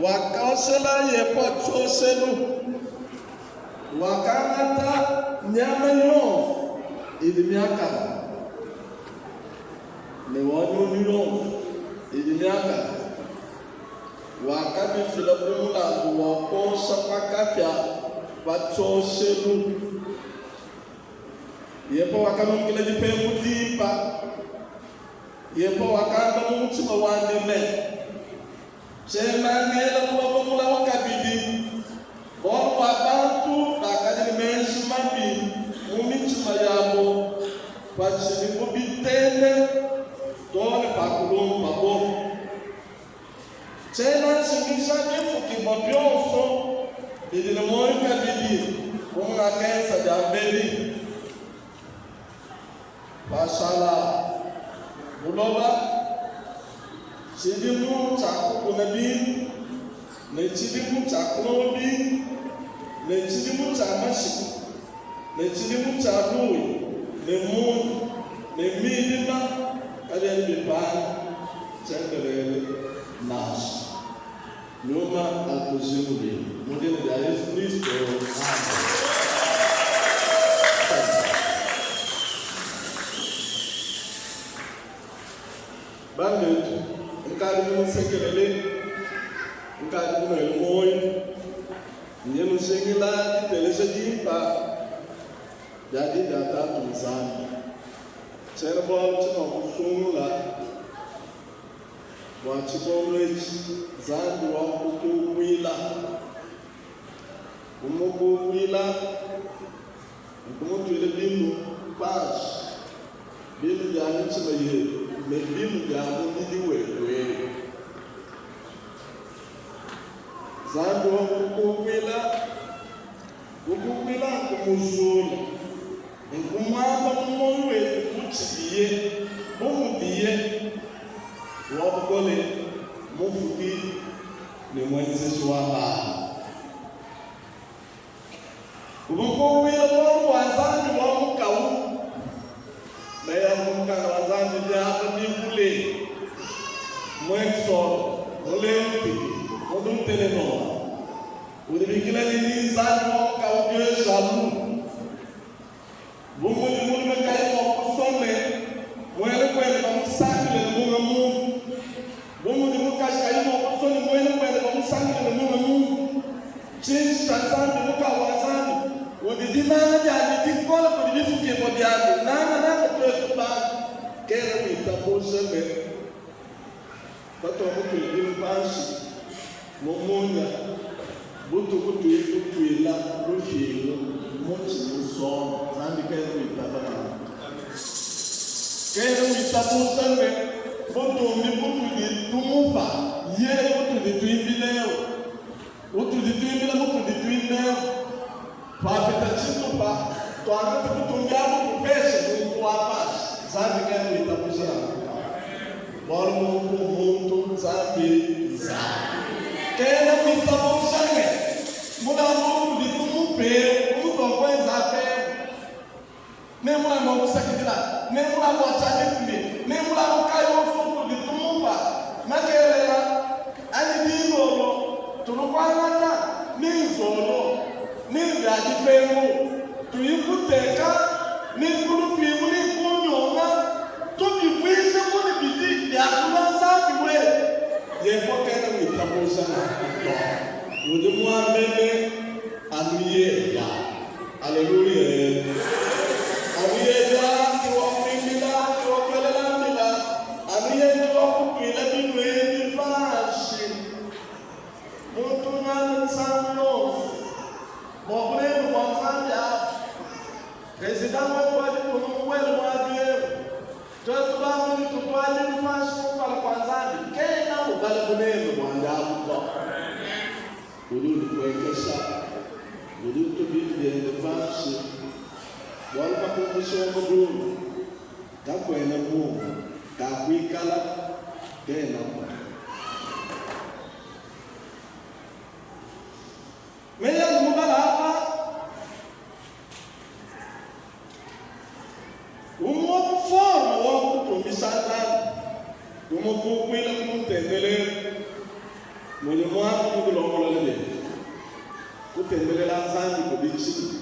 Wakoshela Yehowa tshioshelu, wakangata nyama yonso idi miakane ne wa nyunyu yonso idi miakane, wakabifila bu mulambu wa kuosha pa kapia pa tshioshelu. Yehowa wakanunkila dipembu dimpa. Yehowa wakamba mu mutshima wandi ne, Tshiena ngela buloba mulawu kabidi, bualu bua bantu bakadi ne meji mabi mu mitshima yabo patshidibu bitende to ne pakulumpabo. Tshiena njimija bifukibua bionso bidi ne muoyo kabidi bu mungakenza diambedi. Pashala buloba tshidimu tshia kukuna bintu, ne tshidimu tshia kunowa bintu, ne tshidimu tshia mashika, ne tshidimu tshia luya ne munya ne midima kabiena bipanga tshiendelele nansha. Nyuma akujinguluile mu dina dia Yesu Kristo. Amen. Bana betu, nkadi munusekelele, nkadi munuele muoyo, nye nujingila diteleja dimpa dia di dia Tatu Nzambi. Tshiena bualu tshinuakusungula Bua tshikondo etshi, Nzambi wa kukukuila, kumukukuila ne kumutuila binu panshi, binu bia mitshima yetu ne binu bia mubidi wetu eu. Nzambi wa kukukuila, kukukuila nkumujula ne kumuamba mu muoyo wetu bu tshidiye, bu mudiye. Wa Bukole, Mufuki ne Muenzeji wa malu. Uvua mukunguila bualu bua Nzambi wa mukawu. Meyi a mu Mukanda wa Nzambi miaba mivule mu Ekesode, mu Lewitiki, mu Dutelenoma udi ubikila ne, Ndi Nzambi wa mukawu, Dieu jaloux. Bu mudi mulume kayi mua kusua ne muena kuende bamusangile ne munga muntu, bu mudi mukaji kayi mua kusua ne muena kuende bamusangile ne munga muntu, tshiji tshia Nzambi, mukawu wa Nzambi, udi dinanga diandi dikole kudi bifukibua biandi, nangananga tuetu bantu, kena witabuja ne patuamutuila binu panshi mu munya, butuku tudi tutuila lufingu mutshi musonga. Nzambi kena witaba nanku. Kena witabuja ne butumbi butudi tumupa yeye utudi tuimbila eu, utudi tuimbila mutudi tuimba eu. Papita tshitupa, tuangate butumbi abu tupeshe muntu wa panshi. Nzambi kena witabuja nanku to, bualu muntu mmuntu, Nzambi n'Nzambi. Kena witabuja ne, mulambu utudi tumupa eu, umutuakuenza apa eu, ne mulambu wa kusakidila, ne mulambu wa tshia-dikumi, ne mulambu kayi wonso utudi tumupa makelela anyi dilolo, tulu kuangata ni nzolo ni bia dipembu, tuyi kuteka ni ku lupingu ni ku nyonga, tubivuije bu ne bidi bia kulua Nzambi wetu. Yehowa kena witabuja nanku to. Udi muambe ne, Anu yeya. Aleluya! Anu yeya ke wa kuimbila, ke wa kuelela mbila, anu yeye ke wa kutuila binu ebi panshi. Muntu unanga misangu yonso bua buneme bua Nzambi abu. President wetu wa ditunga mubuele muabi eu, tuetu bamue ne tutua binu panshi kumpala kua Nzambi, kena ubala buneme buandi abu to. Udi udipuekesha, udi utua bintu biende panshi, bualu pa kumbusha wa mu diulu kakuena munga, kakuikala, kenaku. Meyi andi mubala apa, umue wa ku forme wa kutumbisha Nzambi, kumukukuila, kumutendelela, mudi. Udi mua kudilongolola biebe. Kutendelela Nzambi kudi tshinyi?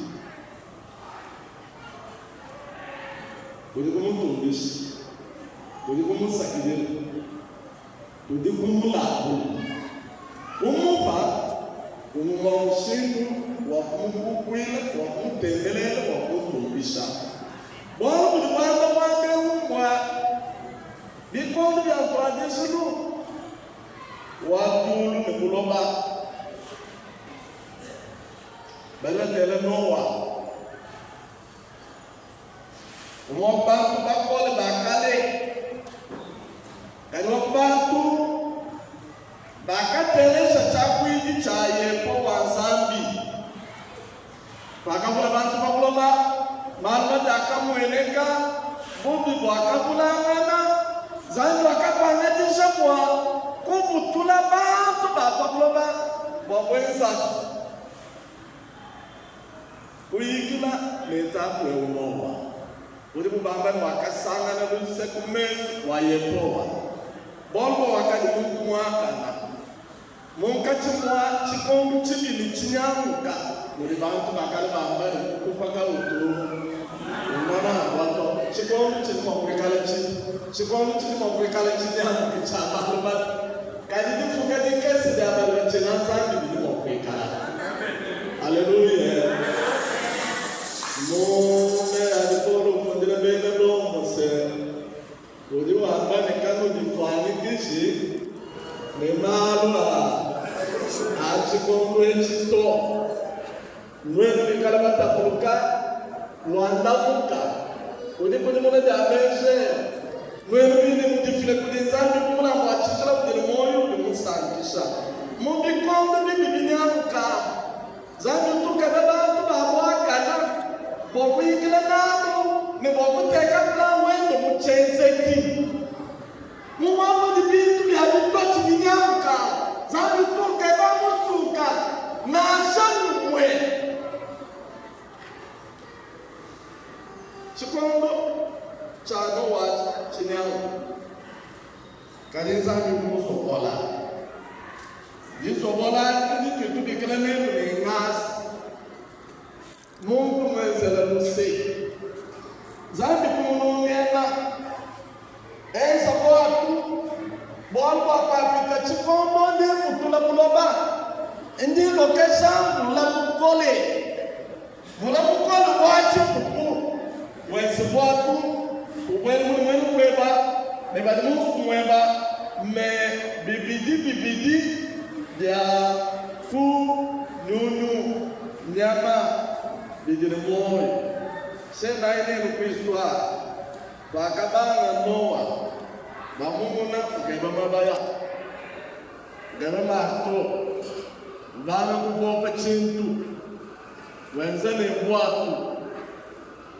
Kudi kumutumbisha, kudi kumusakidila, kudi kumulambula. Kumupa ngumue mushindu wa kumukukuila, wa kumutendelela, wa kumutumbisha. Bualu budi buamba muaba eu mbua bikondo bia ntuadijilu wa diulu ne buloba. Badi batela Noa, umue wa ku bantu bakole ba kale, kadi wa ku bantu bakateleja tshiakuidi tshia Yehowa Nzambi. Pakavula bantu pa buloba, malu mabi akamueneka, bubi buakavulangana. Nzambi wakapangadija bua kubutula bantu ba pa buloba bua buenzavi. Kuyikila ne tatu eu Noa, udibu bamba ne, wakasangana luse ku mesu kua Yehowa, bualu bua wakadi muntu muakana. Munkatshi mua tshikondo tshibi ne tshinyanguka mudi bantu ba kale bamba ne, kupa kautu umona mbua to, tshikondo tshidi mua kuikala tshibi, tshikondo tshidi mua kuikala tshinyanguke tshia malu mabi, kadi difuka dikese dia badi batshina Nzambi didi mua kuikala. Aleluya! Mu meyi adi Paulo ufundila bena Lomo se, Udi wamba ne, Kanudifuanyikiji ne malu a tshikondo etshi to. Nuenu bikale batapuluka, nuandamuka ku dikudimuna dia meji enu, nuenu bine nudifile kudi Nzambi bu mulambu wa tshijila udi ne muoyo udi umusankisha. Mu bikondo bibi binyanguka amu, Nzambi utu ukeba bantu ba buakana bua kuyikila nabu ne bua kuteka plan wende mu tshienzedi. Mu muaba udi bintu bia bitotshi binyanguka, Nzambi utu ukeba musuka nansha umue. Tshikondo tshia Noa tshinyanguka. Kadi Nzambi udi usokola. Disokola adi ditudi tubikila lelu ne, ngasa. Muntu muenzela luse. Nzambi kumunungena, enza buatu, bualu bua papita tshikondo ndi mbutula buloba, ndi lokesha mvula mukole. Mvula mukole wa tshipupu wenze buatu, ubuele mudi muena kueba ne badi mu nzubu mueba ne bibidi bibidi bia ku nyunyu, nyama, bidi ne muoyo. Senayi nenu ku histoire, pakabanga Noa bamumuna ukeba mabaya, ukeba marteau, ubanga kupopa tshintu. Wenze ne buatu.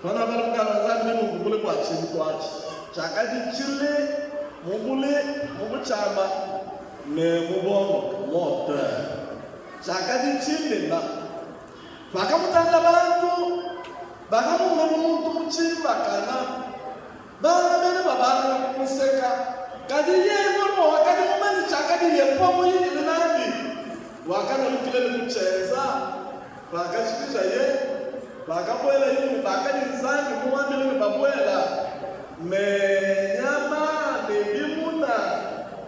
Panabala mukanda wa Nzambi ne nunku bule bua tshintu atshi tshiakadi tshile mu bule, mu butshiama ne mu buondoke, mu hauteur, tshiakadi tshinene. Pakamutangila bantu, bakamumona bu muntu mutshimbakana. Bana bende babanga kumuseka, kadi yeye bualu bua wakadi mumanye tshiakadi Yehowa muyikile nandi, wakananukila ne kutshienza. Pakashikijaye, bakabuela imue bakadi Nzambi mumuambile ne babuela, ne nyama ne bimuna.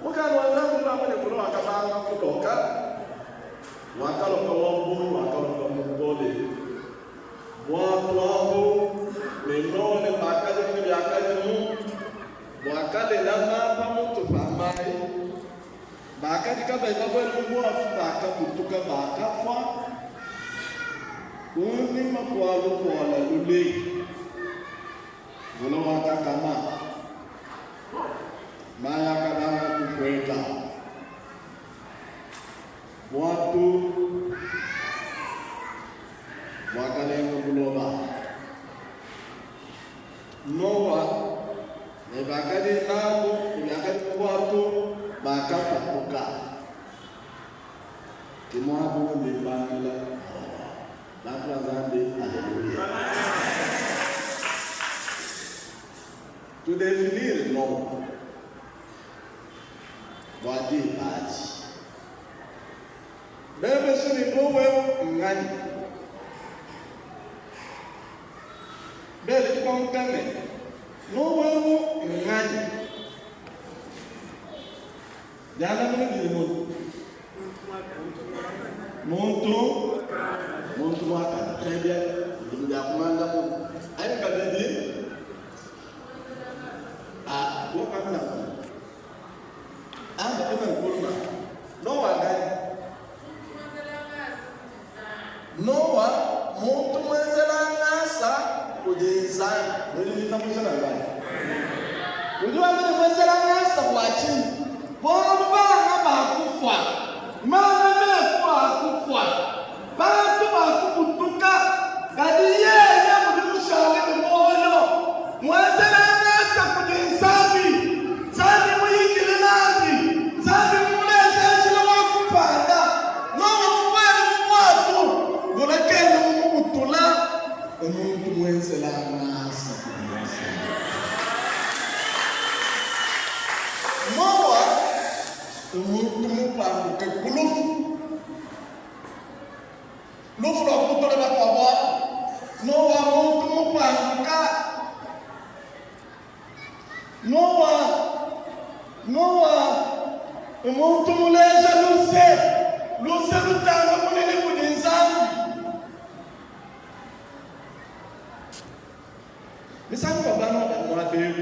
Mukanda wa Nzambi udi wamba ne, Mvula wakabanga kuloka, wakaloka wa bungi, wakaloka mukole. Buatu abu ne Noa ne bakadimu ne biakadimu buakalelama pa mutu pa mayi. Bakadi kabayi babuele mu buatu bakabutuka, bakafua kunyima kua lupuola lule. Mvula wakakama, mayi akabanga kupueka. Buatu buakalenga buloba. Noa ne bakadi nabu ne biakadi mu buatu bakapatuka. Ke muaba undi mbangila Noa. Bantu ba Nzambi, aleluya! Tu definir Noa bua diba adi. Bebeje ne, Wewe nnganyi? Bele kukonka ne, Nowa eu nnganyi? Diandamuna didi munyi? Muntu, muntu muakane. Très bien. Didi dia kumandamuna. Anyi kabidi, ah, wakangana. Amba ema nkuluma. Nowa nganyi? Nowa muntu muenzela ngasa kudi Nzambi. Nudi nuitabuja nanku anyi? Udi wamba ne muenzela ngasa bua tshinyi? Bualu bana bakufua, mana meku akufua, bantu bakubutuka, kadi yeye udi mushale ne muoyo, muenzela ngasa kudi Nzambi. Nzambi muyikile nandi, Nzambi mumuleje njila wa kupanda. Nowa mubuele mu buatu, mvula kena mumubutula. Muntu muenzela ngasa kudi Nzambi. Nowa muntu mupanduke ku lufu. Lufu lua kubutula bakuabu abu. Nowa muntu mupanduka. Nowa, Nowa muntu muleja luse, luse lutamba bunene kudi Nzambi. Misangu bua bana ba muaba eu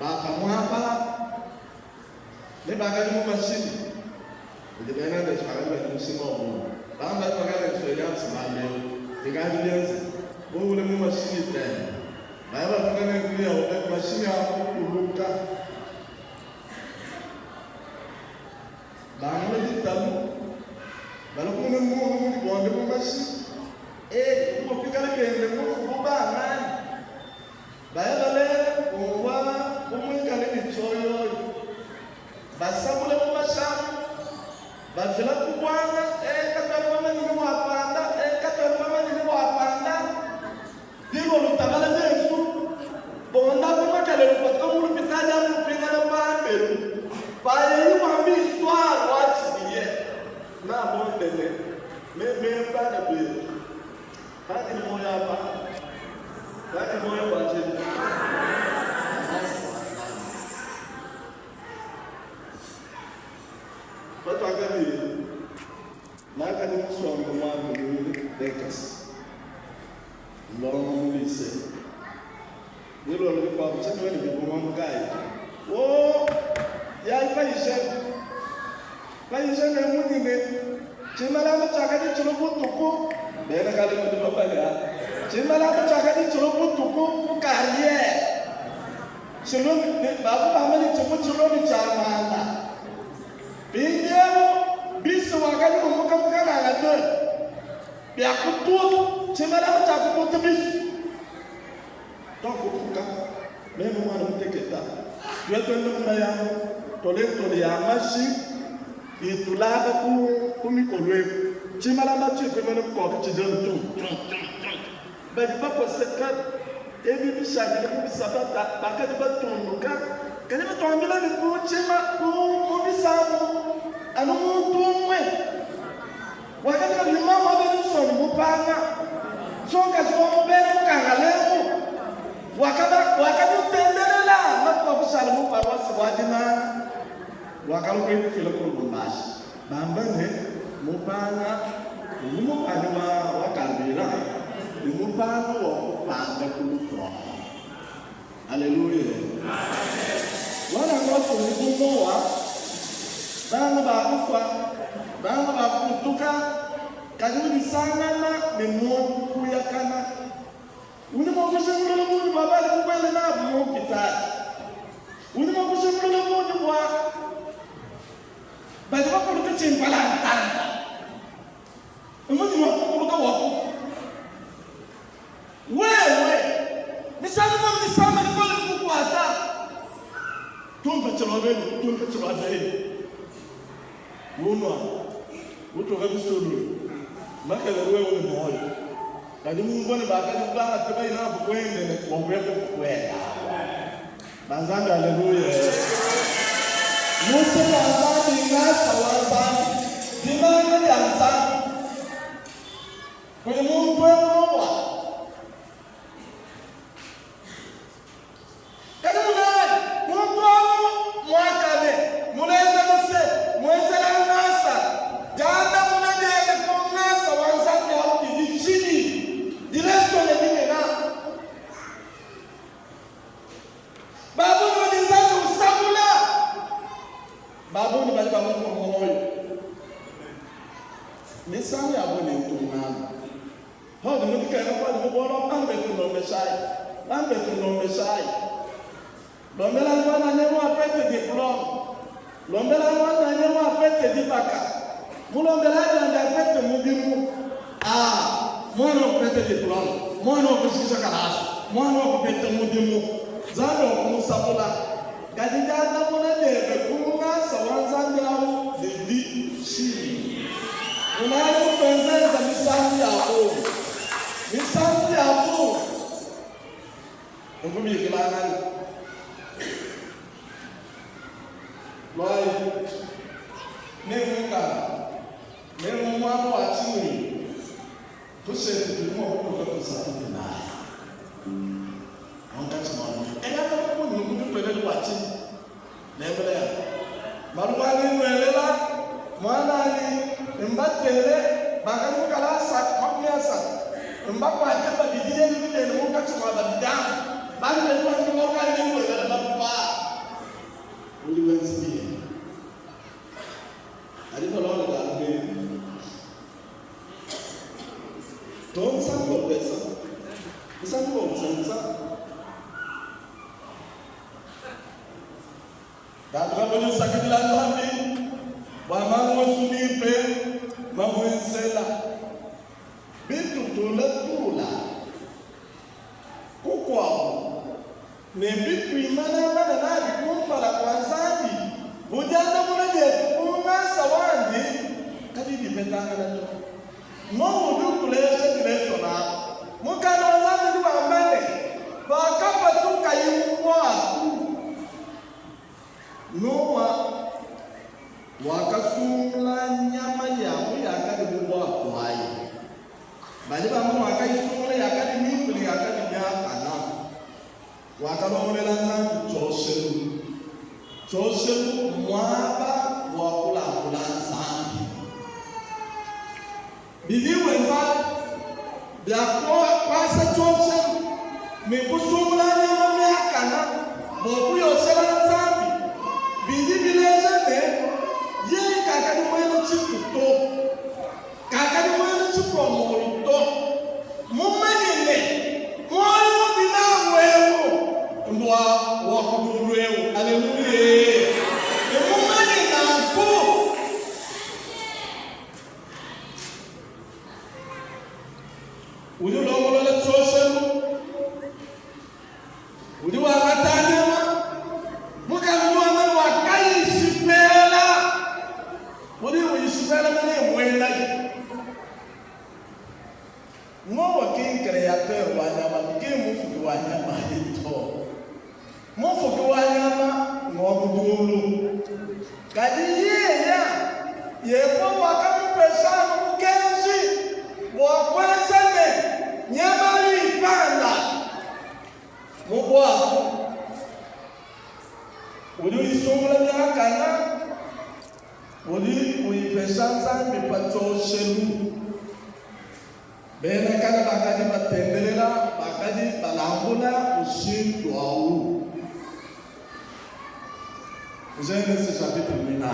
ba pamuapa ne bakadi mu mashinyi kudi bena ndeji bakadi badi mushinga wa bungi banga badi bakadi experience muaba eu bikadi bienze buwule mu mashinyi tene baya bafika ne kuya mashinyi a kukuluka Bangula bitalu, balukune muntu mudibonde mu mashi, e udi mua kuikala biende mufu bu banganyi? Baya balenga bumvua bu muikale ne tshioyoyo, basabule mu mashi amu, bafila ku buanga, e katuena bamanye ni wapanda, e katuena bamanye ni wapanda. Dilua lutabala mesu, bonda pa makala lupatuka mu lupitadi amu lupingana pambelu. Payeyi wamba histoire wa tshidiye nabondele meme bana betu pandi ne muoyo apa pandi muoyo bua tshinyi? Patuakadi nakadi musombe muambe mu Lakers. Ndonga mu lycée. Dilolo dikuabu tshiena ne bibungama kayi to. Oh, yayi payishe. Payishe ne munyine tshimalamba tshiakadi tshilu butuku bena kale badi babala tshimalamba tshiakadi tshilu butuku ku carrière tshilu bavu bamba ne tshivu tshilu ne tshia manda mpindieu bisi wakadi umuka mu Kananga 2 Bia kututa, tshimalamba tshia kututa bisu. Tuakupuka, meme muana muteketa, tuya tuenda mu mayangu, tole ntole ya mashi itulaba ku, ku mikolo eku. Tshimalamba tshikuimana kukoka tshidia ntu, ntu, ntu, ntu. Badi bakoseka ebi bishadile ku bisabata bakadi batunduka, kadi batuambila ne ku tshima, ku, mu bisabu anu muntu umue. Wakadi kabidi mamu wa bena nsoni mupanga, nsongakaji wa mu bena mukangalemu, wakadi utendelela matuku a kushala mu parwase wa Dinanga, wakalua kuya kufila ku Lubumbashi, bamba ne, Mupanga udi mupane wa carburant ne mupanga wa kupanda ku lufu. Aleluya! Wana ngosoni bu Noa, banga bakufua, banga bakubutuka, kadi udisangana ne muoyo mukuyakana. Udi mua kujingulula bungi bua badi mubuele nabu mu mpitadi. Udi mua kujingulula bungi bua badi bakuluka tshimpalantanta. Mmunyi muakukuluka wakufua? Wewe, misangu mikuabu disama dikole dikukuata, tumpa tshilua benyi, tumpa tshilua benyi, unua, utuka bisululu, makele wewe ne muoyo. Kadi mumvua ne bakadi bangate bayi nabu kuende ne wakuya kuenda. Ba Nzambi, aleluya. Luse lua Nzambi ngasa. Ba bungi badi bamupua muoyo. Misangu ya bungi ntu ngamba, Paudi mu dikenga, paudi mu buowa, bana betu ndombeshayi, bana betu ndombeshayi. Lombela muananyi eu apete diplome. Lombela muananyi eu apete dibaka. Mulombela biandi apete mudimu. Ah, muana wakupeta diplome, muana wakushikisha kalasa, muana wakupeta mudimu. Nzambi wakumusabula. Kadi diandamuna diebe ku ngasa wa Nzambi au didi tshinyi? Munangi mutuenzenza misangu ya bungi, misangu ya bungi. Nukubikilangane, luayi ne mukanda ne mu muaba wa tshinuinu tushete tudi mua kutuka tusatu tunayi munkatshi mua lumingu. Kadi aka kundi nukututuelele bua tshinyi? Nembele ya malu nuelela muananyi mbatele bakadi mu kalasa 30 mbakuate babidi ebi binene munkatshi mua babidi abu bana betu bandi ngokandi nuelela malupa udi wenza bibi adi balonda da lumingu tonsa ngobesa nsango nsansa Tatu kamunyusakidila Nzambi bua malu onso mimpe mamuenzela. Bitutula kukuabu ne bituimanamana nabi kumpala kua Nzambi bu diandamuna dietu ku ngasa wandi kadi bipetangana to. Noa udi utuleja dilejo naku. Mukanda wa Nzambi udi wamba ne, pakapatukaye mu buatu, Noa wakasungula nyama ya mu yakadi mu buatu ayi. Badi bamba wakayisungula yakadi mimpe ne yakadi miakana. Wakalongoluela Nzambi tshioshelu. Tshioshelu mmuaba wa kulambula Nzambi. Bidi wenza bia kuasa tshioshelu ne kusungula nyama miakana bua kuyoshela Nzambi bidi bileja ne, yeye kakadi muena tshitu to, kakadi muena tshipua muoyo to. Mumanye ne, muoyo udi nawu eu mbua wa ku diulu eu. Aleluya! Ne mumanye nanku. Udi ulongolola tshioshelu, udi wangata nyama, mukanda udi wamba ne, wakayishipela. Udi uyishipela mene muenayi. Noa ki n'createur wa nyama, ki mmufuki wa nyama to. Mufuki wa nyama ng'wa mu diulu. Kadi yeya, Yehowa wakamupesha anu bukenji bua kuenza ne nyama ipanda mu buatu. Udi uyisungula miakana, udi uyipesha Nzambi pa tshioshelu. Bena Kana bakadi batendelela, bakadi balambula mushindu au. Genese chapitre 9.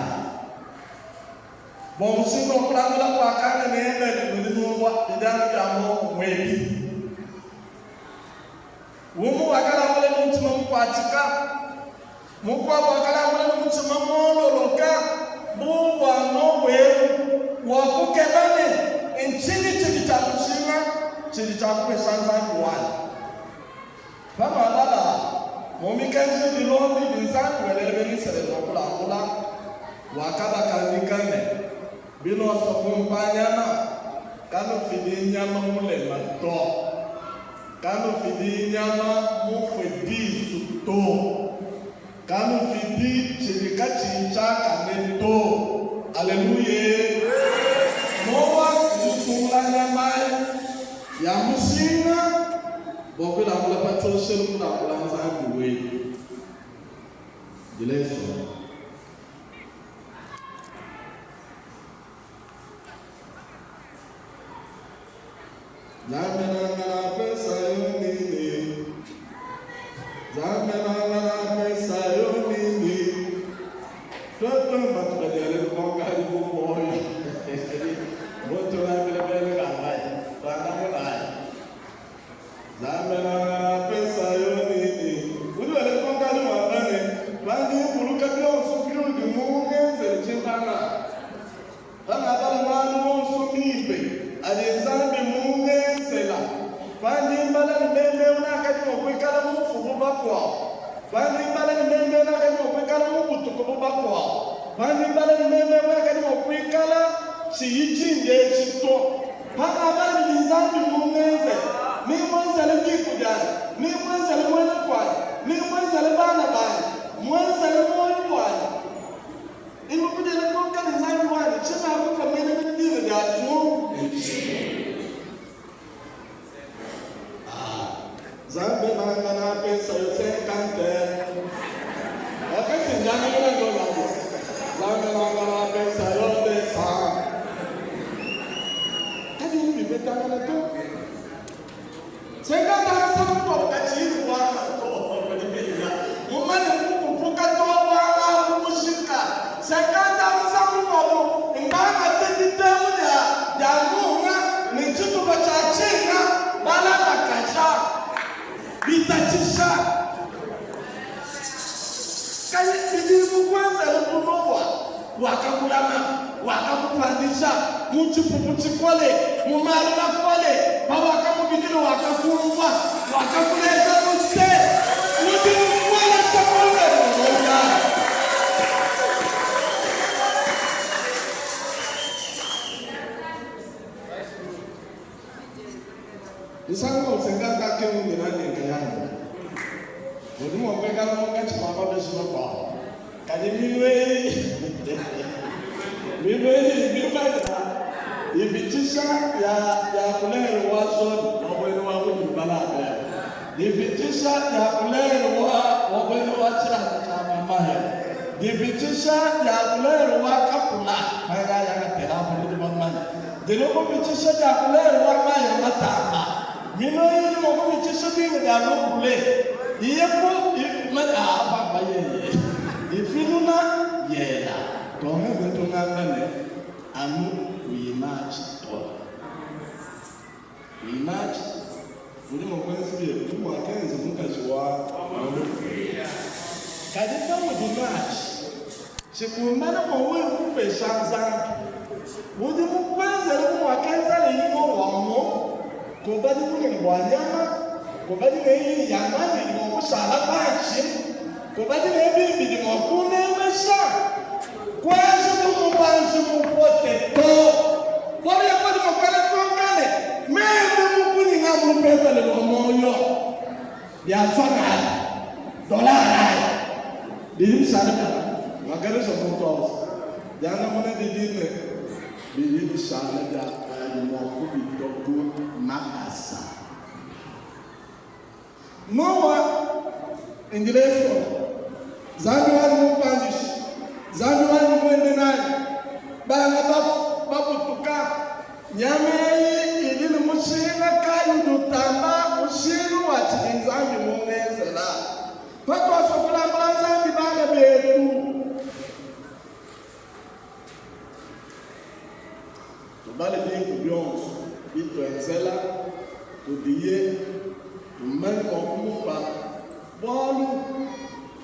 Bua mushindu wa kulambula kua Kana ne Ebele, nudi numvua bidianu bia muomumue ebi. Umue wakalambula ne mutshima mukuatshika, mukuabu wakalambula ne mutshima muololoka bu wa Noa eu wa kukeba ne, Ntshinyi tshidi tshia mushinga tshidi tshia kupesha Nzambi wanyi? Panualala mu mikenji milombi idi Nzambi welele bena Isalele bua kulambula, wakabakandika ne, Binuasua kumpa nyama, kanufidi nyama mulema to. Kanufidi nyama mufue disu to. Kanufidi tshidi katshiyi tshiakane to. Aleluye! Noa udi usungula nyama ya mushinga bua kuyilambula pa tshioshelu, kulambula Nzambi wetu. Dileso. Nzambe na nga napesa yo nini? Nzambe na nga napesa yo nini? Toto. bantu badiele lukonko adi bu muoyo. Kadi muntu wambile bena kambayi, tuandamunayi. Nzambi nanga pesa yo nini? Udi wela lukonko adi wamba ne, Pandi mvuluka bionso biudi mungenzele tshimpanga, pangabala malu onso mimpe adi Nzambi mungenzela, pandi mbala ne meme eu nakadi mua kuikala mufu bu bakuabu, pandi mbala ne meme eu nakadi mua kuikala mubutuke bu bakuabu, pandi mbala ne meme eu nakadi mua kuikala tshiyi tshindi etshi to, pangabala bidi Nzambi mungenzele, ne muenzele diku dianyi, ne muenzele muena kuanyi, ne muenzele bana banyi, muenzele muoyo wanyi. Imukudile konka ne Nzambi wanyi, tshinakupa menemene dina dia tu. Nzambi nanga napesa yo 50. Wakasinjana mina ndolabo. Nzambi nanga napesa yo 200. Kadi ubipetangana to. 50 musangu wakachiri bwana to. Mumane kukupuka to bwana kukushika. 50 musangu wabo nganga tetiteu ya ya munga ni chitupa cha chinga bala bakasha bitachisha kali bidimu kwanza lukunowa wakakulama wakakupandisha mu tshipupu tshikole mu malu makole pawakamubikila wakakumva wakakuleza luse udi mukolesha muoyo. Misangu usenganga ke mungenanenga yangu udi mua kuikala munkatshi mua babeshi bakuabu kadi minwe minwe eyi mimanya ipitshisha ya ya couleur wa jaune wabwene wa mudibalabe ipitshisha ya couleur wa wabwene wa tshilamba tshia mamahe dipitshisha ya couleur wa kapula maya yangatela mudi bamanya dilokupitshisha dia couleur wa maya matamba mino iyi dimokupitshisha bine dia lukule iyeku apa yeye ifinuna yela tonge zetungangane anu uyimachi to uyimachi uli mokwenzi bye uli mwakenze mukazi wa kadi pamudimachi chikumbana mwowe kupesha Nzambi udi mukwenzele kumwakenzele ino wamo kubadi bunene bwa nyama kubadi neyi yamani mokushala panshi kubadi nebibidi mokunemesha kwenzi bumubanzi mupote to bora yakodi mokwele konkane meme mukuninga mupepele lwa moyo byaswangala dolara bidibisana magarisa muntu awusa jana mune didine bidibisana bya mokubitoku makasa Noa ingileso Zambi wali mupandisha Zambi wali mwende naye bana babutuka nyama eyi ili ni mushinga kayi dutamba mushinga wa chidi Nzambi mungenzela patwasokulambula Nzambi bana betu tubale bintu byonso bitwenzela tudiye tumanye mua kumupa bualu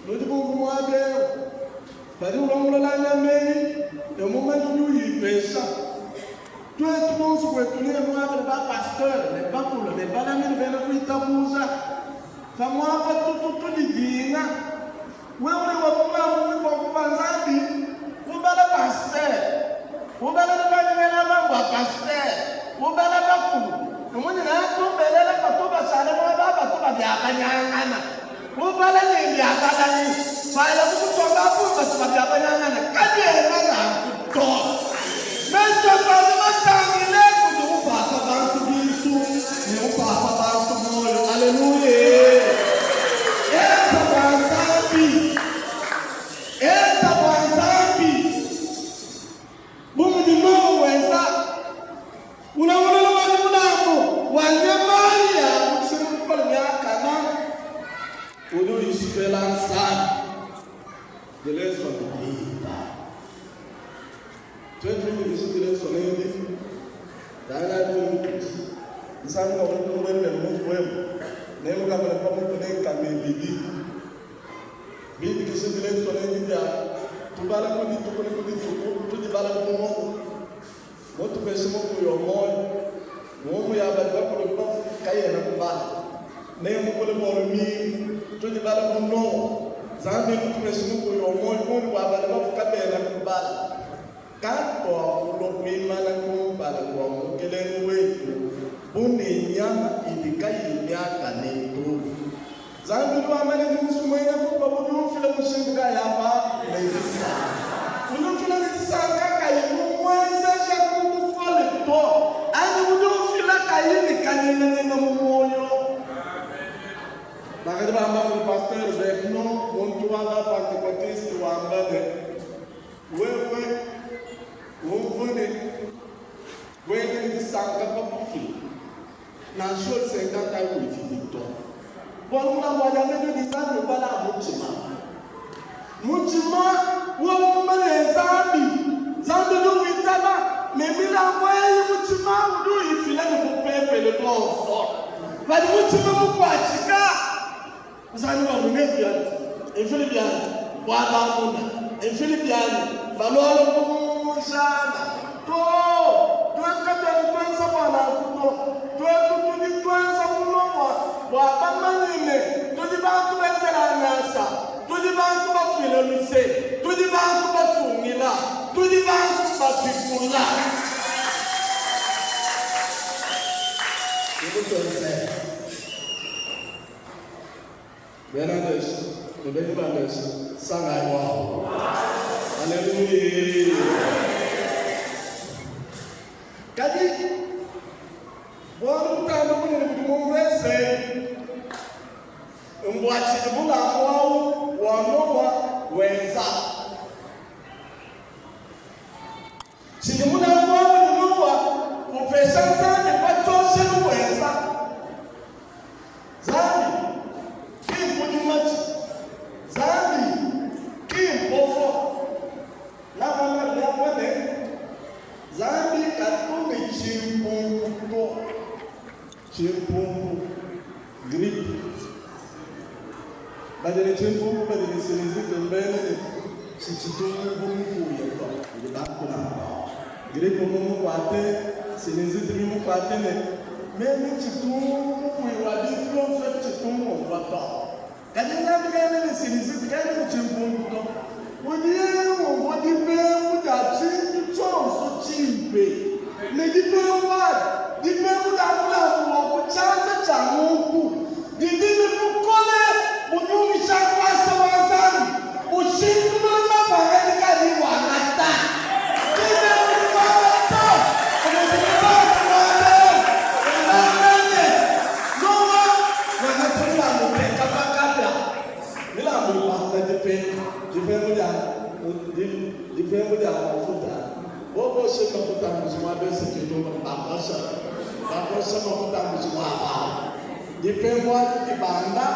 nudi bumvu muaba eu padi ulongolola nyama eyi emumanyi udi uyipesha twetu bonso kwetu ne muaba ne bapasteur ne bakulu ne balami ne bena kuitabuja pamuapa tutu tudidinga wewe wakumamui bua kupa Nzambi ubala pasteur ubala ne banyemela bambu a pasteur ubala bakulu omunyi natumbelela batu basale muaba batu babyakanyangana ubala ne mbyakalani pala kukusonga apu batu babyakanyangana kabyena nanku to mesopali matangile kudi upapa bantu bintu ne upapa bantu moyo aleluya enza bua Nzambi enza bua Nzambi bu mudi Noa wenza ulongolola wani mulambu wa nyama ya mushinga mukole miakana udi uyishipela Nzambi dileswa bidimba. Tuetu bidikishidile nsona ebi, tangila bungi butudi misangu mikuabu muntu mubuele mu nzubu emu ne mukamone pamutu ne nkama ibidi. Bidikishidile nsona ebi bia tubala ku dituku ne ku dituku, tudibala bu muomu mutupeshe mupuya wa muoyo. Ngumu ya badi bakulu bafue kayena kubala ne mukole bua lumingu, tudibala bu Noa. Nzambi mutupeshe mupuya wa muoyo, bungi bua badi bafue kabena kubala. Katuakulua kuimana kumpala kua Mukelenge wetu bu ne nyama idi kayiyi miakane to. Nzambi udi wamba ne, Ndi musumuina kupa udi umfila mushindu kayi apa? Ne disanka. Udi umfila ne disanka kayi mumuenzeja ku bukole to, anyi udi umfila kayi ne kanyinganyinga mu muoyo. Bakadi bamba mudi Pasteur Vernon, muntu wa ba Pentecotiste wamba ne, Wewe umvue ne kuena ne disanka pa kufila nansha 50 anyi kuyifidi to, bualu mulambu wa diambedi udi Nzambi ubala mutshima. Mutshima wewe mumanye Nzambi, Nzambi udi witaba ne milambu eyi, mutshima udi uyifila ne bupepele buonso. Padi mutshima mukuatshika, Nzambi wa munefu yani enfili byani bwabamuna enfili byani balwala kunjana to twetu katwena twenza bwa nanku to twetu tudi twenza mulomwa bwa bamanye ne tudi bantu benzela ngasa tudi bantu bafwila luse tudi bantu basungila tudi bantu bapikula. Bena Ndeshi ne benyi ba Ndeshi, sangayi waho. Aleluya. Kadi bualu butambe bunene budi mu mvese mbua tshidi mulambu au wa Noa wenza. Tshidi mulambu wa Noa upesha Nzambi pa tshioshelu wenza. Nzambi ki nkudimatshi. Nzambi ki mpofo. Ngakamba biakua ne, Nzambi katu ne tshimpumpu to. Tshimpumpu, grippe. Badi ne tshimpumpu badi ne sinusite mbena ne tshitshitumbu mupuya to. Badi bakula grippe mumukuate, sinusite mimukuate ne meme tshitu mupuya wa bintu bionso ebi tshitu ngumvua to. Kadi Nzambi kena ne sinusite, kena ne tshimpumpu to. Udi umvua dipembu dia tshintu tshionso tshimpe, ne dipembu adi, dipembu dia mulambu wa ku tshianza tshia muntu, didi ne bukole bunyungisha nkuasa wa Nzambi, bushintulula mapangadika adiye wangata. Bible udi wamba to ne bantu bambe ne, Noa wakatuma milambu uteka pa kapia, milambu ipatula dipembu, dipembu dia dipembu dia mafuta. Bobu boshe mafuta a mbuji muaba esekitu bakosha bakosha mafuta a mbuji muaba awu. Dipembu adi dibanda,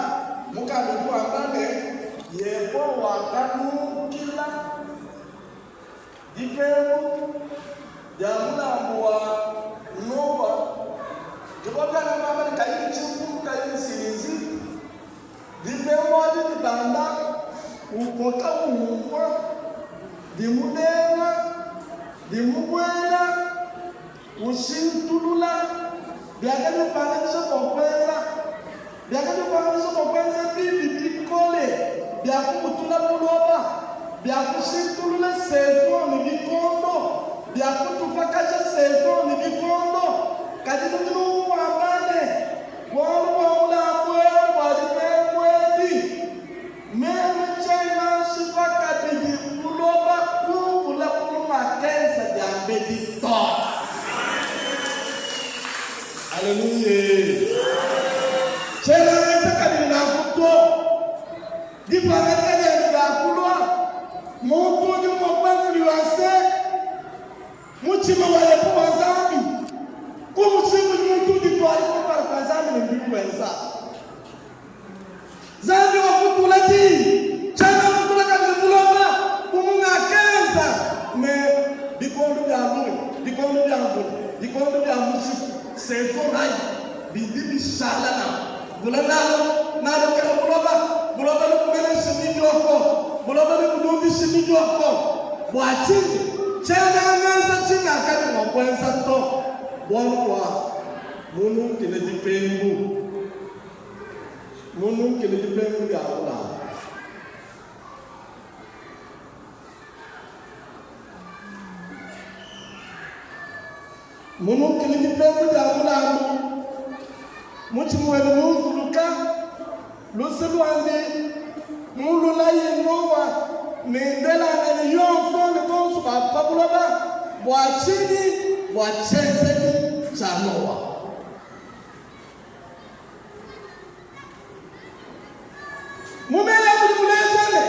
mukanda udi wamba ne, Yehowa wakanukila Dipembu dia mulambu wa Noa divua diandamuna ne kayi ne tshimvundu, kayi ne nsilinzi. Dipembu adi dibanda ukoka umvua dimulenga, dimubuela, ushintulula biakadipangadija bua kuenza. Biakadipangadija bua kuenza bibi bikole bia kubutula buloba, bia kushintulula sezon ne bikondo, bia kutupakaja sezon ne bikondo. Kadi nudi numvua wamba ne, Bualu bua mulambu eu bua dipembu edi, meme tshiena nshipa kabidi buloba ku mvula bu mungakenza diambedi to. Aleluya! Tshiena ngenza kabidi nanku to. Dipangadika diende dia kulua muntu udi mua kuenza mutshima wa Yehowa Nzambi ku mushindu udi muntu udituala kumpala kua Nzambi ne mudimu wenza. Nzambi wakutula diyi, tshiena nkutula kabidi buloba bu mungakenza ne. Bikondo bia luya, bikondo bia mvula, bikondo bia mujibu, saison ayi bidi bishala nanku. Mvula nalokela buloba, buloba nebumeneshe midioko, buloba nebudiundishe midioko. Bua tshinyi tshiena ngenza tshingakadi mua kuenza to? Bualu bua mununkile dipembu, mununkile dipembu dia mulambu. Mununkile dipembu dia mulambu, mutshima webe munzuluka, luse luandi mululaye Noa ne ndelanganyi yonso ne bonso ba pa buloba. Bua tshinyi? Bua tshienzedi tshia Noa. Mu meyi a budi buleja ne,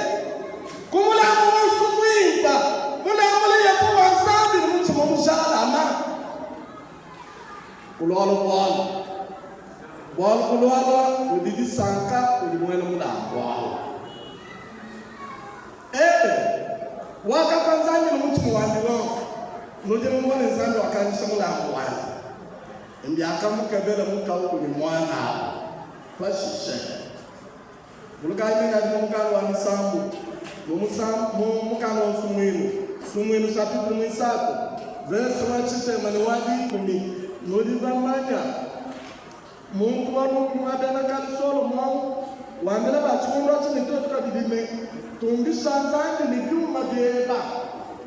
ku mulambu wonso muimpa mulambula Yehowa Nzambi ne mutshima mujalama, kulualua bualu, bualu bulualua budi disanka kudi muena mulambu au. Ebele wakapa Nzambi ne mutshima wandi wonso. Nudi numone Nzambi wakanyisha mulambu wandi. Mbiakamukebela mukawu kudi muanabu. Pashishe, vulukayi meyi adi mu mukanda wa Misambu, mu mu mukanda wa Nsumuinu, Nsumuinu chapitre muisatu, verse wa tshitema ne wa dikumi. Nudi bamanya muntu wa nunku wa bena kale Solomo wambila ba tshikondo atshi ne tuetu kabidi ne, Tumbisha Nzambi ne biuma bieba.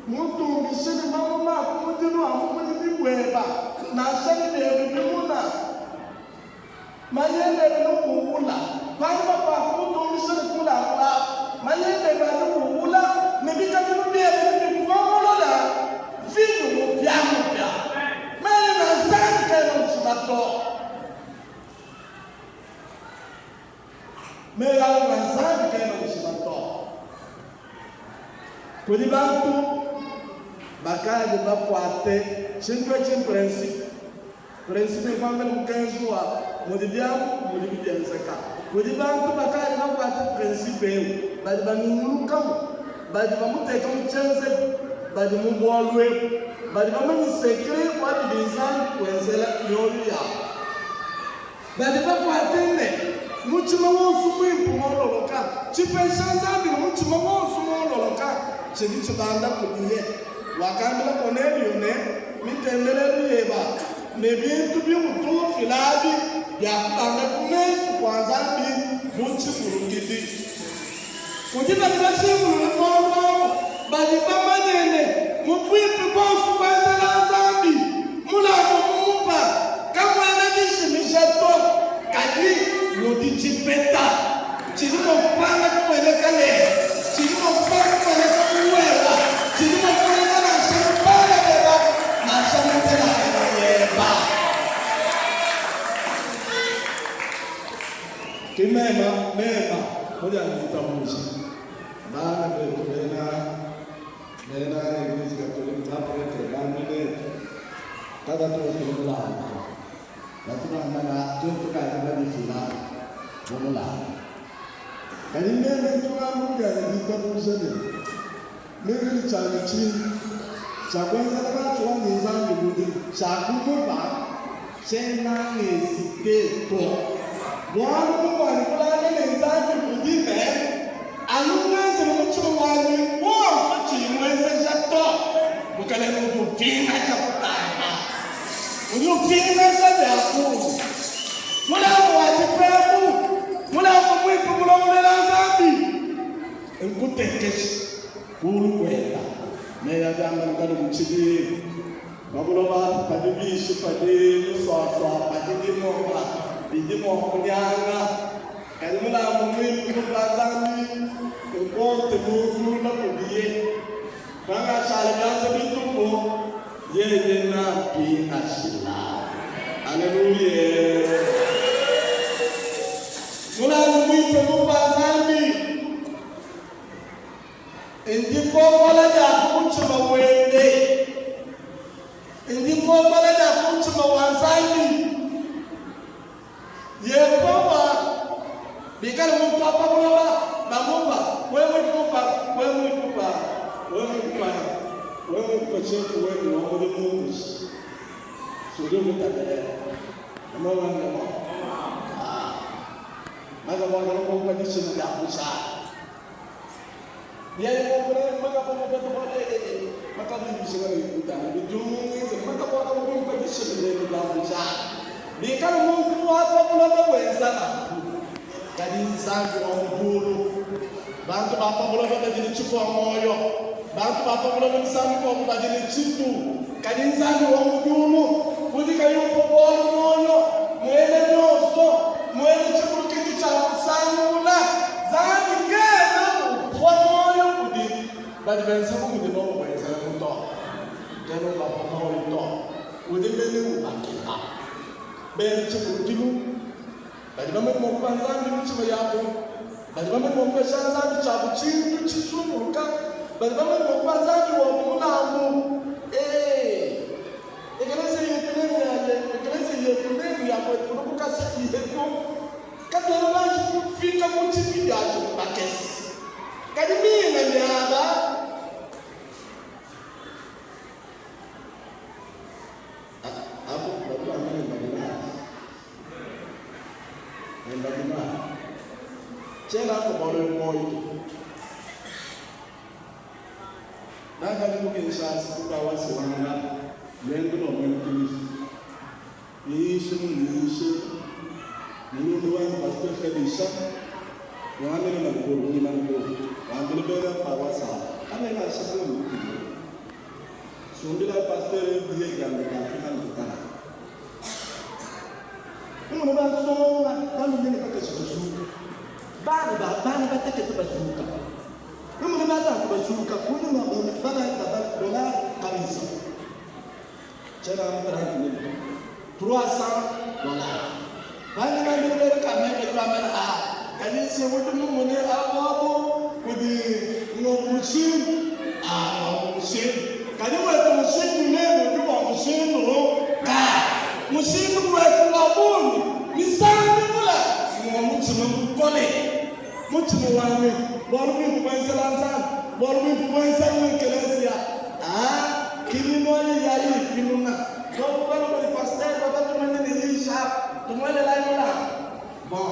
Mutumbishe ne mamuma a kumudilu a mu budimi bueba, nansha ne biebe bimuna. Mayele ebe nukuwula panyima pa kumutumbisha ne kumulambula apu. Mayele ebe adi uwula ne bikadilu biebe nebikupongolola mvinyo mupiamupia. Mayele a Nzambi kaena ushima to. Meyi a Nzambi kaena ushima to. Kudi bantu bakadi bakuate tshintu etshi m'principe. Principe nkuamba ne mukenji wa mudi biamu mudibi bienzeka. Kudi bantu bakadi bakuate principe eu, badi banyungulukamu, badi bamuteka mu tshienzedi, badi mu bualu ebu, badi bamanye secret wa bidi Nzambi wenzela mioyo yabu. Badi bakuate ne mutshima wonso muimpe muololoka. Tshipesha Nzambi ne mutshima wonso muololoka tshidi tshibanda kudiye. Wakambila Konelio ne, Mitendelelu yeba ne bintu biutu ufila abi biakubanda ku mesu kua Nzambi bu tshivulukidi. Kudi badi bajingulula bualu abu, badi bamanye ne, mu buimpe buonso kuenzela Nzambi mulambu mumupa kamuena dijimija to, kadi mudi tshipeta tshidi mua kupanga kumueneka lelu, tshidi mua kupanga kumueneka bu wewa, tshidi mua kumueneka nansha mu bana beba, nansha mu ndelanganyi yeba. Ki mema, mema mudianyi ditabuja bana betu bena bena eglise catholique ba pretre bambi netu kabatu bafila mulambu to batu bamba na tuetu tukadi badifila bu mulambu kadi meme ntu ngamba mudianyi ditabuja ne meme ne tshianyi tshintu tshia kuenzela natshi wanyi Nzambi mudimu tshia kumupa Tshiena ngezite to, bualu muvuanyi kulala ne Nzambi kudi ne, anu ngenzele mutshima wanyi wonso tshiyi muenzeja to. Mukelenge udi upingaja kutamba, udi upingaja bia bungi. Mulambu wa dipembu, mulambu muimpe mulongoluela Nzambi, nkutekesha kulu kuenda. Meyi adi amba ne, Kanubutshidi. Pa buloba apa padi bishi, padi musuasua, padi dimoma bidi mua kunyanga, kadi mulambu muimpe mupa Nzambi nkonte munzulula kudiye. Pangashala bianza bitupu, yeye nampingashila. Aleluya! Mulambu muimpe mupa Nzambi Ndikombola dia ku mutshima wende, ndikombola dia ku mutshima wa Nzambi. Yehowa bikale muntu wa pa buloba bamupa wewe mukupa wewe mukupa wewe mukupa wewe mukupa. Mutuma shefu wenu wa mudimu kuji sudi ukutabelela amawangemo makabwakala dishina lya kushala bikala muntu wa pa buloba wenza nanku kadi Nzambi wa mu diulu bantu ba pa buloba badi ne tshipua muoyo bantu ba pa buloba misangu mikuabu badi ne tshitu kadi Nzambi wa mu diulu udi kayi upua bualu muoyo muena bionso muena tshivulukidi tshia kusangula Nzambi kena upua muoyo kudi badi benza bu mudi bobu benzelamu to kena ubapua muoyo to udi mene ubakeba bena tshivulukilu badi bamanye mua kupa Nzambi mitshima yabu badi bamanye mua kupesha Nzambi tshiabu tshintu tshisunguluka badi bamanye mua kupa Nzambi wabu mulambu. Ee, ekeleziya yetu nenu ya ekeleziya yetu nenu ya kwetu kuno kukasa yetu katuena banji kufika ku tshipidi atshi bakese kadi minga miaba. Abu badi bamba ne badi nabi ne badi nabi tshiena nkumola uyu muoyo to nakadi ku Kinshasa ku Kawasi wanga luendu lua muena Kilisto niyishe muniyishe mulunda wanyi pasteur Elisha wambile nankulu nankulu wambile bena paroisse aba kabena nansha bungi butudi. Sumbilayi pastere billet biandi bia Afrika ne kutala. Umone bansonga balume ne bakaji bajuka, bana ba bana batekete bajuka, umone batatu bajuka kunyima bana ba dollar kabisa tshiena amu 30 mille 300 dollars bana bambila bena kameme badi bamba ne ah kadi se udi mumone abu kudi ngomushindu ah ngomushindu kadi wetu mushindu nenu udi wa mushindu kayi mushindu wetu wa bungi misangu mivule ngua mutshima mukole mutshima wanyi bualu buimpe buenzela Nzambi bualu buimpe buenzela mu ekeleziya ah kiminu ayi yayi ifinuna donc bana badi pasteur bakatumanya ne yisha tumuelelayi mulambu bon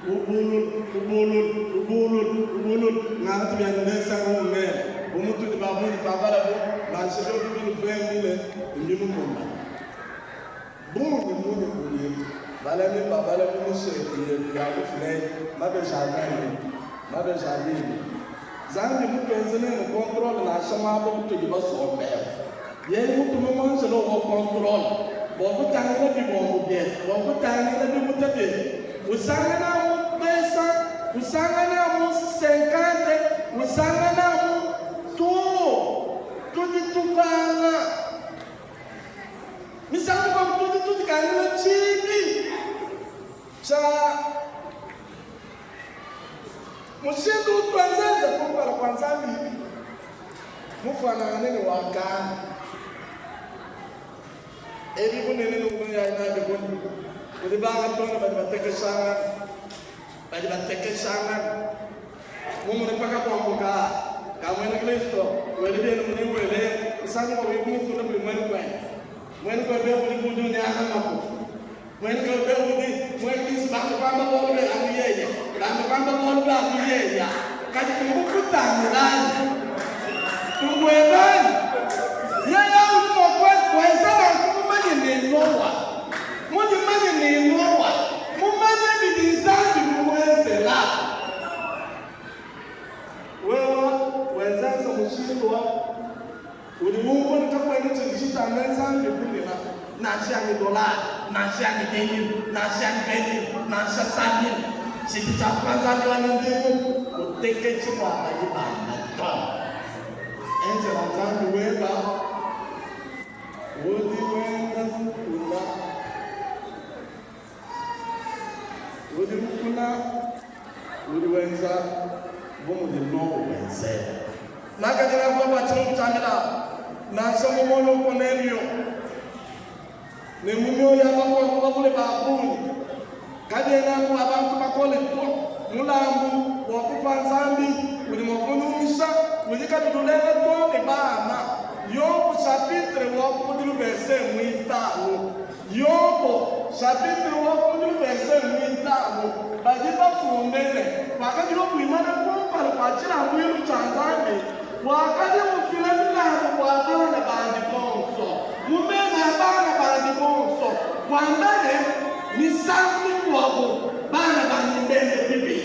ubulul ubulul ubulul ubulul ngangati bianyi nensanga munene bu mutudi ba bungi pabalabu nansha biobi bilu 20 mbimukumbane Bungi munyi budi balami babala mu mishete yetu ya kufila eyi mabeji a 20 mabeji a Bible? Nzambi mutuenze nenu kontrole nansha muaba utudi basombele. Yeye mutume muanjelo wa kontrole bua kutangila bibombu bietu, bua kutangila bibuta bietu, usangana amu 200, usangana amu 50, usangana amu too, tudi tupanga. Misangu mikuabu tudi tudikangila tshiibi tshia mushindu utuenzenza kumpala kua Nzambi mufuanangane ne wa Kana. Ebi bunene nukuyayi nabi kunyi? Kudi bangatona badi batekeshangana, badi batekeshangana. Mumune pakakuambuka ka muena Kristo wele bienu mudi wele misangu mikuabu ikumufunda kudi muenu kuende. Muenu kuebe udi kudi unyanga maku. Muenu kuebe udi muena Kristo bantu kuamba bualu be anu yeye, bantu kuamba bualu be anu yeya. Kadi tumukutangilani, tumuebani yeye udi mua kuenza nanku mumanye ne Noa, mudimanye ne Noa, mumanye bidi Nzambi mumuenzela. Wewe wenzenza mushindu wa udi umvua ne kakuena tshidi tshitambe Nzambi bunene, nansha yanyi dolare, nansha yanyi 20.000, nansha yanyi 20.000, nansha 100.000, tshidi tshia kupa Nzambi wanyi ndiku, kuteketshi bua badi bamba to. Enzela Nzambi weba udi wenda mukuna. Udi mukuna udi wenza bu mudi Noa wenzela. Nakadi nakula bua tshilumbu tshia milambu, nansha mu muoyo wa Konelio ne mu mioyo ya bakuabu bavule ba bungi. Kabiena anu bua bantu bakole to. Mulambu wa kupa Nzambi udi mua kunyungisha, udi kabidi ulenga too ne bana. Yo. kumudilu verse muitanu. Yobo chapitre wa kumudilu verse muitanu badi bafunde ne, Pakadi Yobo wimana kumpala kua tshilambuilu tshia Nzambi, wakadi ufila milambu bua bana bandi bonso, mu mena a bana bandi bonso, wamba ne, Misangu mikuabu bana banyi mbenze bibi.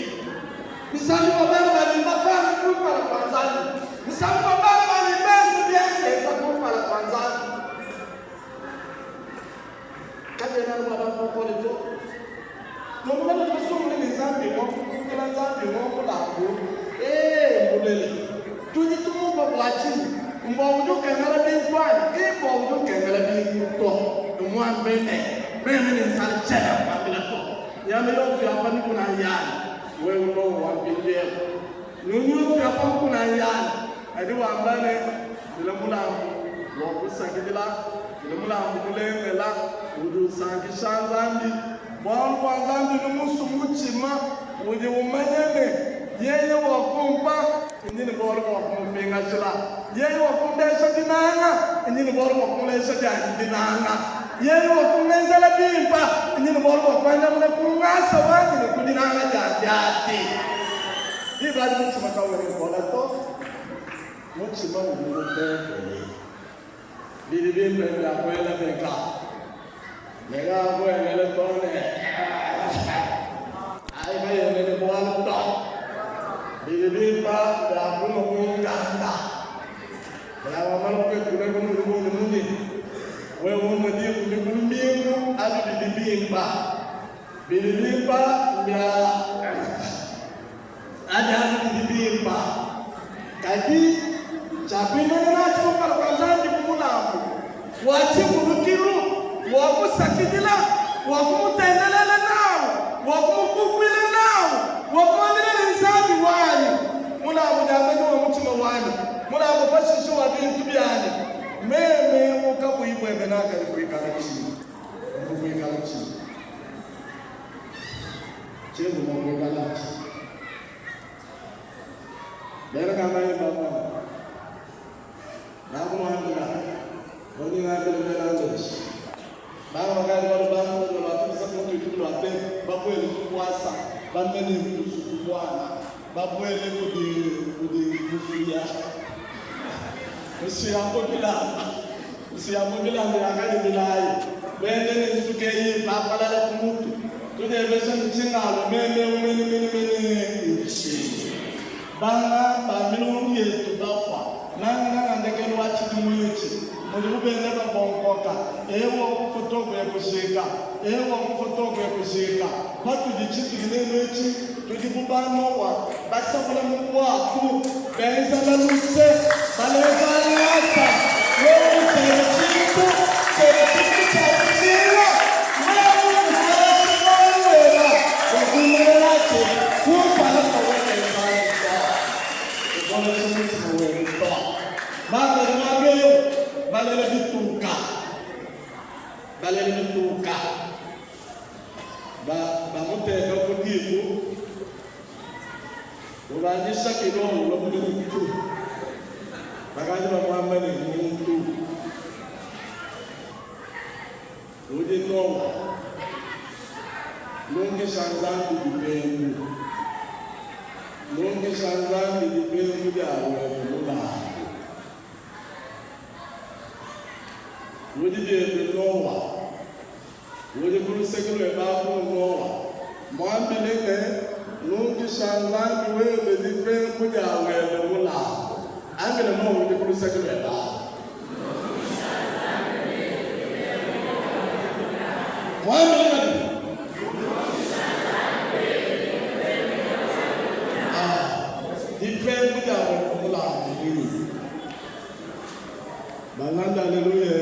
Misangu mikuabu bana banyi mbapange kumpala kua Nzambi. Misangu mikuabu bana banyi mbenze bienzenza kumpala kua Nzambi. Kabiena anu bua bantu bakole to. Nunku patudi basungule ne Nzambi ngua kukokela Nzambi ngua mulambu, ee, mbulelela, tudi tumupa bua tshinyi? Mbua udi ukengela bintu anyi? Ki mbua udi ukengela bintu to. Umuambe ne, Meme ne nzala tshiena nkuambila to. Nyama yonso ya pa mikuna nyanyi, wewe Nowa wa mpindieu. Nyunyi yonso ya pa mukuna nyanyi. Kadi wamba ne, Fila mulambu wa kusakidila, fila mulambu mulengela udi usankisha Nzambi. Bualu bua Nzambi udi musue mutshima udi umanya ne, Yeye wakumpa, ndi ne bualu bua kumupingajila. Yeye wakundesha dinanga, ndi ne bualu bua kumulesha dianyi dinanga. Yeye wakungenzela bimpe, ndi ne bualu bua kuandamuna ku ngasa wandi ne ku dinanga diandi adi. Diba adi mutshima kawena ukola to, mutshima udi mupepele. Bidi bimpe bia kuela meka meka akuelele to ne ayi kayena ne bualu to. Bidi bimpe bia kunua ku nkanda. Bamana kupetula ku mudi bungi munyi? Wewe umue dikumi ku lumingu abi bidi bimpe. Bidi bimpe mbia Adi anu bidi bimpa, kadi tshia kuimana natshi kumpala kua Nzambi bu mulambu wa tshivulukilu, wa kusakidila, wa kumutendelela nawu, wa kumukukuila nawu, wa kumuambila ne, Nzambi wanyi, mulambu diambedi wa mutshima wanyi, mulambu pashishe wa bintu bianyi, meme ukabuyi buebe nakadi kuikala tshinyi? Mvua kuikala tshinyi? Tshivua mua kuikala atshi. Bena Kamayi bavua nakumuambila mundi ngambila bena Ndoshi. Banga bakadi balu bantu lua tutu lua te babuele kukuasa bamene nkusu ku buana babuele kudi kudi nkusu ya nkusu ya mu bilamba nkusu ya mu bilamba yakadi milayi bende ne nsuka eyi bapalala ku mutu tudiebesha ne tshingalu meme mene mene mene ntshinyi banga ba milongo yetu bafua nangananga ndekelu wa tshidimu etshi mudibu benda bakonkoka eu wakufua tokuya kujika eu wakufua tokuya kujika Patudi tshitudi lelu etshi, tudi bu ba Noa basabula mu buatu, benzela luse, baleja ngasa. Wewe tshiebe tshintu, tshiebe tshintu tshia mushinga, wewe ukoleshe muoyo weba bua kuimana natshi kumpala kua webe Nzambi to. Ukoleshe mutshima webe to. Bakaji muaba eu balela bituka, balela bituka. Ba bamuteka ku diku, ubandisha kilo ulua muntu. Bakadi bamuamba ne muntu udi Nowa longesha Nzambi dipembu, longesha Nzambi dipembu dia webe mulambu. Udi biebe Nowa Udi ku luseke luebe aku Noa, muambile ne, Nunkisha Nzambi webe dipembu dia webe mulambu. Ambila Noa udi ku luseke luebe aku. Muambile kabidi. Ah, dipembu dia webe mulambu ngunyi? Balanda, aleluya.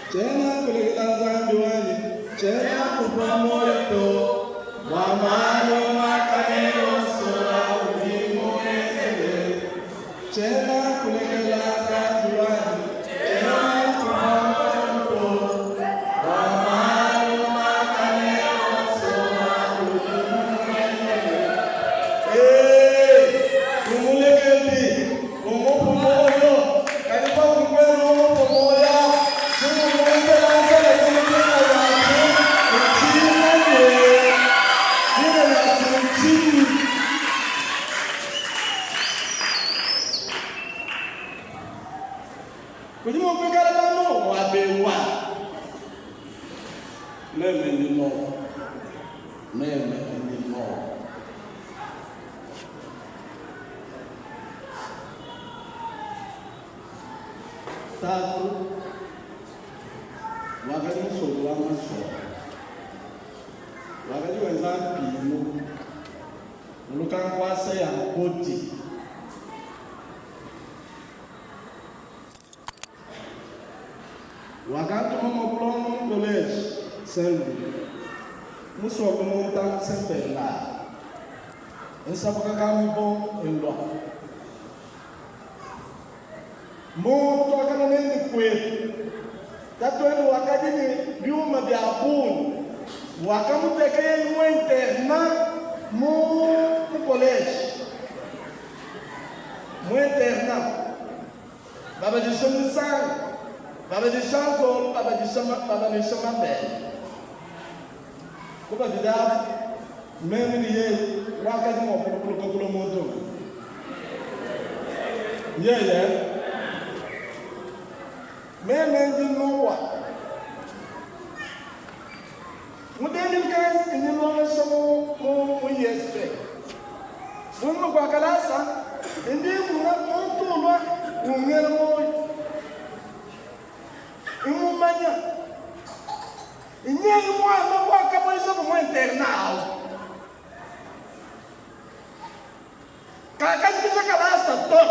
Tshiena kulekela Nzambi wanyi, tshiena kupua muoyo to, bua malu makane onso audi mungenzele. Tshiena kulekela Nzambi wanyi, tshiena kupua muoyo to, bua malu makane onso audi mungenzele. Hey, kumulekedi. Umupu muoyo, kadi paudi kuena umupu Kudi mua kuikala ba Noa muaba eu anyi? Meme ndi Noa. Meme ndi Noa. Tatu wakadi musombi wa masua, wakadi wenza mpingu uluka nkuasa ya nkoti. Wakantuma mua kulonga mu koleje Saint Louis, musombe mu ntangu Saint Bernard, nsabuka ka mibongo elua. Muntu wakana nende kuetu, tatuende wakadi ne biuma bia bungi, wakamuteka yeye mu internat mu koleje, mu internat. Babadisha misanga, babadisha nzolo, babadisha babanuisha mabele. Kubabidi abu, meme ne yeye wakadi mua kulubuluka kulua muntu umue. Yeye, meme ndi Noa. Mu 2015, ndi nlongesha mu mu mu ISP. Kunyima kua kalasa, ndi mmona muntu ulua ungela muoyo, mmumanya. Nyeye muana wakabuejabu mu internat au. Kakajikija kalasa to.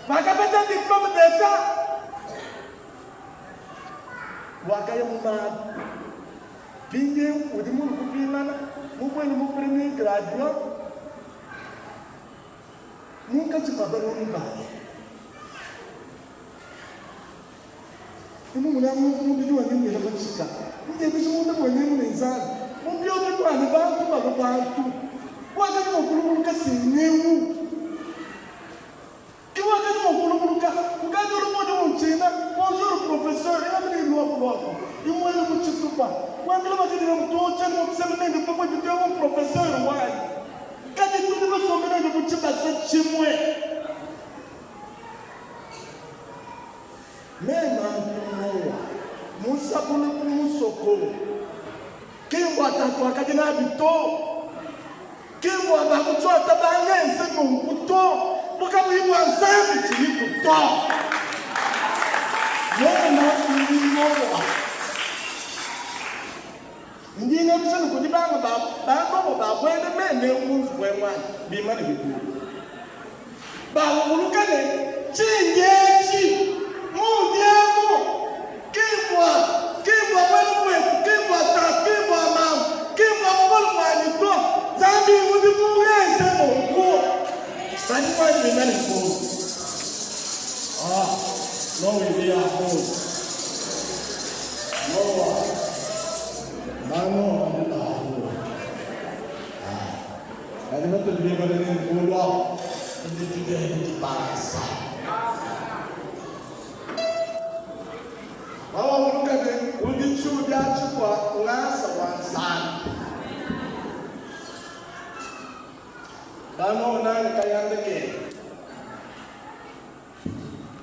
Pakapeta diplome d'etat, wakaya mu malu. Mpindieu udi mulue kupingana mubuele mu premier graduat munkatshi mua balongi banyi. Ndi mumona muntu mubidi wanyi wela matshika, ndiebeja munda muanyi emu ne, Nzambi, mu biobi buanyi bantu balua bantu, wakadi mua kulubuluka se nyewu ke wakadi mua kulubuluka. Ukadi ulubudi untshina, Bonjour professeur, ela mene luaku luaku, imuele mu tshitupa, wambila bakadi ne mutotsha ne mukusema nende pamue bitewu professeur wanyi, kadi tudi basombe nende mu tshibasa tshimue. Meme ntu Noa, musabule ku musoko, ki mbua tatu wakadi nabi to, ki mbua bakutshuata bangenze nunku to, bu kabuyi bua Nzambi tshiyiku to. Meme ndi Noa, ndi ngebisha ne kudi banga ba ba Noa babuele meme eu mu nzubu emu anyi? Bimane bikulu. Bavuluka ne, tshindi etshi, mundi emu, ki mbua, ki mbua buenu buetu, ki mbua tatu, ki mbua mamu, ki mbua bukole buanyi to. Nzambi ngudi mungenze nunku. Badi muanyi bimane kulu. Ah, Noa idi ya bungi. Noa, ba Noa badi ba bungi. Ah. Kadi patudi bimane ne kuulu aku, tudi tudia ne dibanza. Pawavuluka ne, udi tshiudia tshikua ngasa wa Nzambi. Banona ne kayanda kebe.